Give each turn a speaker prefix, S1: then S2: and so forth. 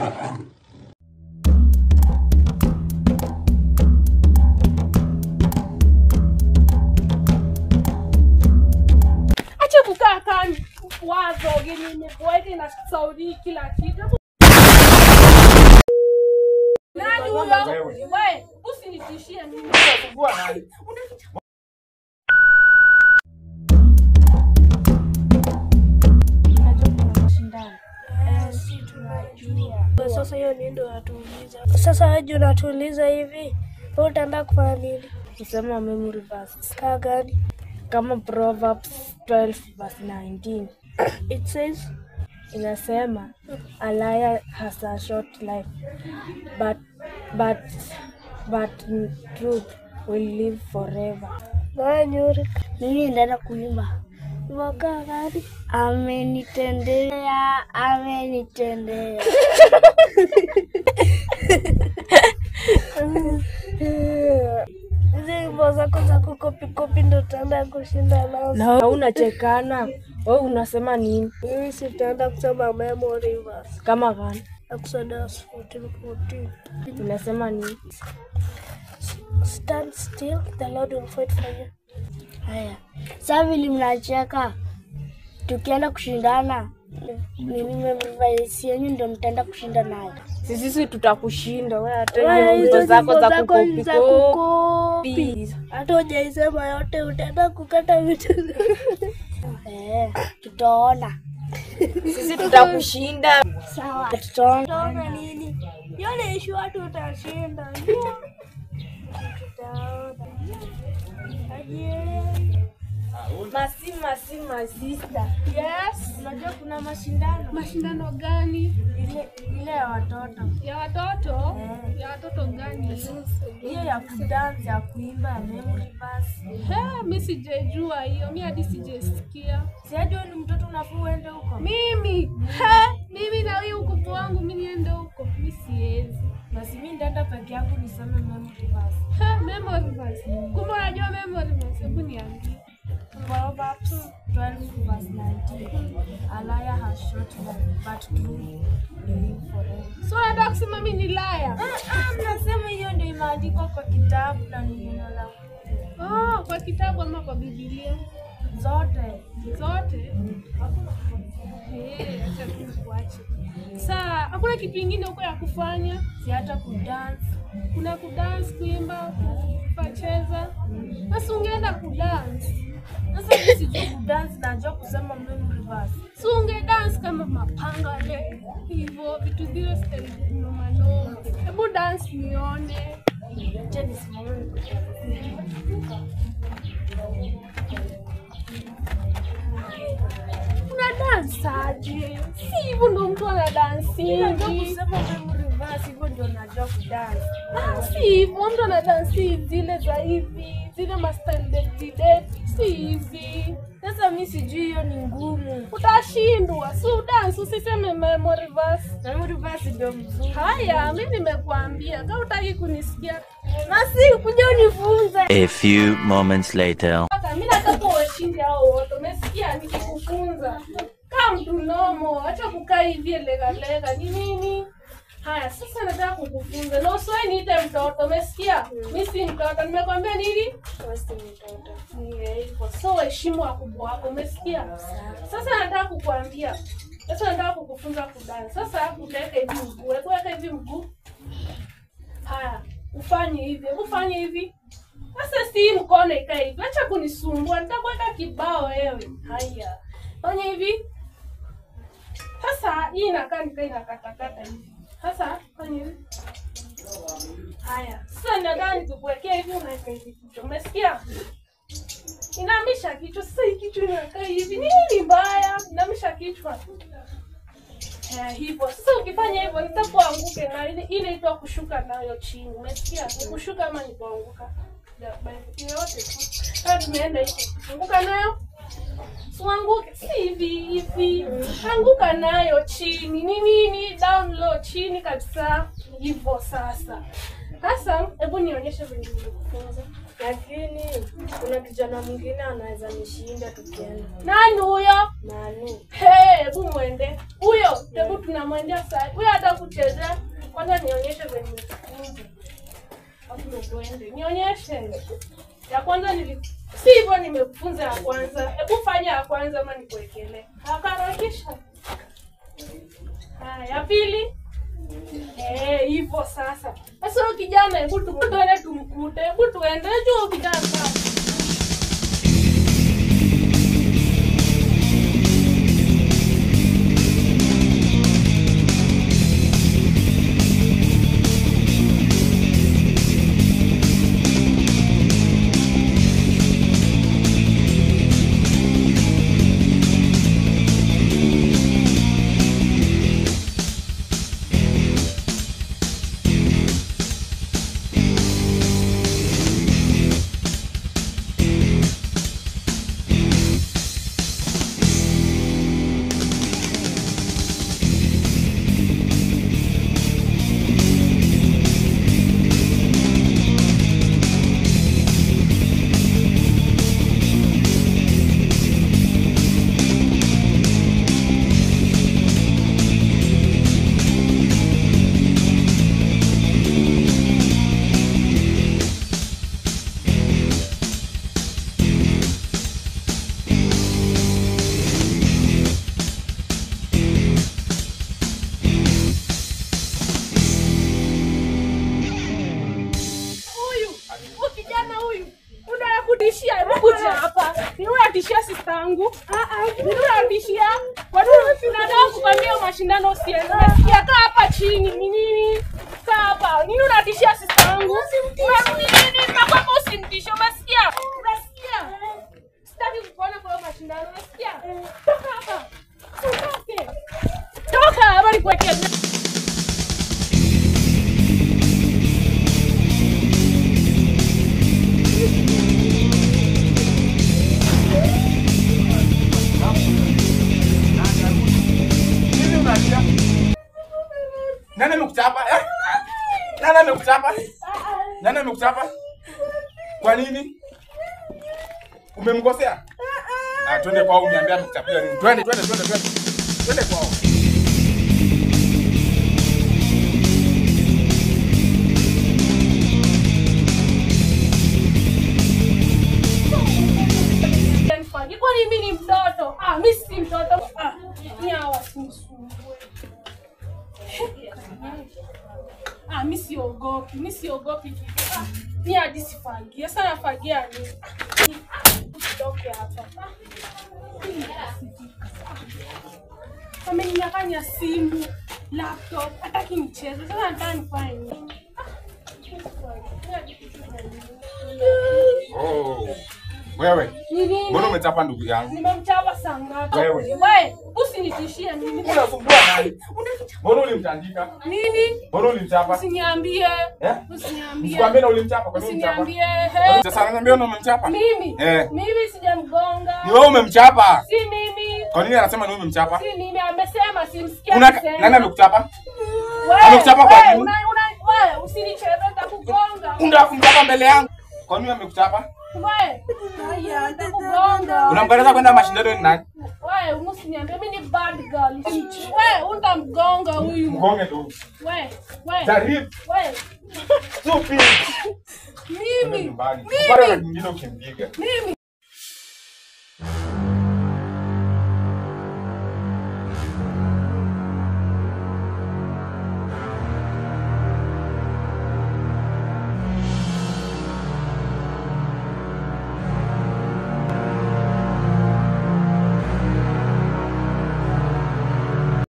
S1: Acha kukaa kani wazo geni nimeboeka na saudi kila kitu. Nani huyo? Wewe usinitishie mimi.
S2: Unasumbua nani?
S3: Sasa hiyo ni ndio unatuuliza. Sasa wewe unatuuliza hivi, wewe utaenda kufanya nini?
S4: Kusema memory verse.
S3: Kaa gani?
S4: Kama Proverbs 12 verse 19.
S3: It says,
S4: inasema a liar has a short life, but truth will live forever.
S3: Na nyuri. Mimi ndaenda kuimba. Mwaka gani? Amenitendea, amenitendea. Hizi wimbo zako za kukopi kopi ndo utaenda kushinda nazo.
S4: Na unachekana. Wewe unasema nini?
S3: Mimi sitaenda kusema memory verse.
S4: Kama gani?
S3: Exodus 14:14.
S4: Unasema nini?
S3: Stand still, the Lord will fight for you. Haya. Sasa vile mnacheka tukienda kushindana, mimi memory verse yenu ndio mtaenda kushinda nayo.
S4: Sisi tutakushinda wewe, hata hizo zako za kukopi.
S3: Hata hujaisema yote utaenda kukata vitu. Tutaona.
S4: Sisi tutakushinda.
S3: Sawa. Tutaona nini? Yole issue watu utashinda. Tutaona.
S4: Masi masi masista.
S1: Yes.
S4: Unajua kuna mashindano.
S1: Mashindano gani?
S4: Ile ya watoto.
S1: Ya watoto? Ya watoto gani?
S4: Hiyo ya kudance, ya kuimba, ya memory verse.
S1: Mimi sijajua hiyo. Mimi hadi sijasikia.
S4: Si hadi wewe ni mtoto unafaa uende huko.
S1: Mimi? Mimi na huyu ukubwa wangu mimi niende huko? Mimi siwezi.
S4: Basi mimi ndaenda peke yangu nisome memory verse.
S1: Memory verse. Kumbe unajua memory verse? Hebu niambie.
S4: Proverbs 12 verse 19. A liar has short life, but truth will live forever.
S1: So unataka kusema mimi ni liar?
S4: Nasema hiyo ndio imeandikwa kwa kitabu na ni neno la Mungu.
S1: Oh, kwa kitabu ama kwa Biblia?
S4: Zote.
S1: Zote? Acha nikuache. Sasa hakuna kitu kingine huko ya kufanya?
S4: Si hata kudance.
S1: Kuna kudance, kuimba, kucheza. Basi ungeenda kudance.
S4: Sasa mimi sijui kudance, najua kusema memory verse.
S1: Si ungedance kama mapanga le hivyo vitu zile style noma noma. Hebu dance nione.
S4: Acha nisimame.
S1: Una dance aje? Si hivyo ndo mtu ana dance.
S4: Najua kusema memory verse, hivyo ndio najua kudance.
S1: Si hivyo mtu ana dance zile za hivi, zile ma style dead, si hivi.
S4: Sasa mimi sijui hiyo ni ngumu.
S1: Utashindwa. Si udance, usiseme memory verse.
S4: Memory verse ndio mzuri.
S1: Haya, mimi nimekuambia. Kama hutaki kunisikia,
S4: Masi kuja unifunze.
S5: A few moments later.
S1: Mimi nataka uwashinde hao wote. Umesikia nikikufunza? Kama mtu nomo, acha kukaa hivi lega lega. Ni nini? Haya, sasa nataka kukufunza. Na usiwahi niite mtoto, umesikia? Mimi si mtoto. Nimekwambia nini?
S4: Wewe si mtoto.
S1: Ni hivyo. So heshimu wakubwa wako, umesikia? Sasa nataka kukuambia. Sasa nataka kukufunza kudance. Sasa utaweka hivi mguu. Weka hivi mguu. Haya, ufanye hivi. Ufanye hivi. Sasa si mkono ikae hivi. Acha kunisumbua. Nitakuweka kibao wewe. Haya. Fanya hivi. Sasa hii inakaa nikaa inakatakata hivi. Sasa fanya hivi. Haya. Sasa nataka nikukuwekea hivi, unaweka hivi kichwa. Umesikia? Inamisha kichwa. Sasa hii kichwa inakaa hivi. Nini mbaya? Inamisha kichwa. Hivyo. Sasa ukifanya hivyo nitakuanguke na ile inaitwa kushuka nayo chini. Umesikia? Ni kushuka ama ni kuanguka? Yote tu. Sasa tumeenda hivi. Anguka nayo. Usianguke. Si hivi hivi. Anguka nayo chini. Ni nini? Down low chini kabisa. Hivyo sasa. Sasa hebu nionyeshe vile nilikufunza.
S4: Lakini kuna kijana mwingine anaweza nishinda tukienda.
S1: Nani huyo?
S4: Nani?
S1: Hey, hebu muende. Huyo, hebu tunamwendea sasa. Huyo hata kucheza. kunichezea. Kwanza nionyeshe venye nimekufunza. Alafu ndio tuende. Nionyeshe. Ya kwanza si hivyo nimekufunza ya kwanza. Hebu fanya ya kwanza ama nikuwekelee. Harakisha. Haya, ya pili. Hivyo sasa. Sasa huyo kijana hebu tuende tumkute. Hebu tuende juu kijana. Unatishia sister yangu. Unatishia. Kwa nini unataka kukwambia mashindano usiende? Unasikia kaa hapa chini. Ni nini? Kaa hapa. Nini unatishia sister yangu? Nini? Nakwambia usimtishie. Unasikia? Unasikia? Sitaki kukuona kwa mashindano. Unasikia? Toka hapa. Utoke. Toka hapa nikuwekee.
S2: Nani amekuchapa? Nani amekuchapa? Nani amekuchapa? Kwa nini? Umemkosea? Ah, twende kwao uniambie amekuchapia nini. Twende twende twende twende. Twende kwao.
S1: Kwani mimi ni mtoto? Ah, mimi si mtoto. Ah, ni hawa simsumbue. Ah, mimi siogopi. Mimi siogopi kitu. Ah, mimi hadi sifagia. Sasa nafagia nini? Usitoke hapa. Ameninyang'anya simu, laptop, hataki nicheze. Sasa nataka nifanye nini?
S2: Oh. Wewe. Mbona umechapa ndugu yangu?
S1: Nimemchapa saa ngapi?
S2: Wewe.
S1: Wewe, usinitishie mimi.
S2: Unasumbua nani? Mbona ulimtandika?
S1: Nini?
S2: Mbona ulimchapa?
S1: Usiniambie. Usiniambie.
S2: Nisikwambie na ulimchapa, kwa nini ulimchapa?
S1: Usiniambie.
S2: Sasa ananiambia una umemchapa?
S1: Mimi. Mimi sijamgonga.
S2: Ni wewe umemchapa.
S1: Si mimi.
S2: Kwa nini anasema ni wewe umemchapa?
S1: Si mimi, amesema simsikia.
S2: Nani amekuchapa? Amekuchapa kwa nini?
S1: Wewe usinicheze, nitakugonga.
S2: Unataka kumchapa mbele yangu? Kwa nini amekuchapa?
S1: Wewe, haya nitakugonga.
S2: Unamkataza kwenda mashindano ni nani?
S1: Wewe usiniambie mimi ni bad girl. Wewe utamgonga huyu.
S2: Mgonge tu.
S1: Wewe, wewe.
S2: Jaribu.
S1: Wewe.
S2: Stupid.
S1: Mimi.
S2: Mimi. Bado mwingine ukimpiga.
S1: Mimi.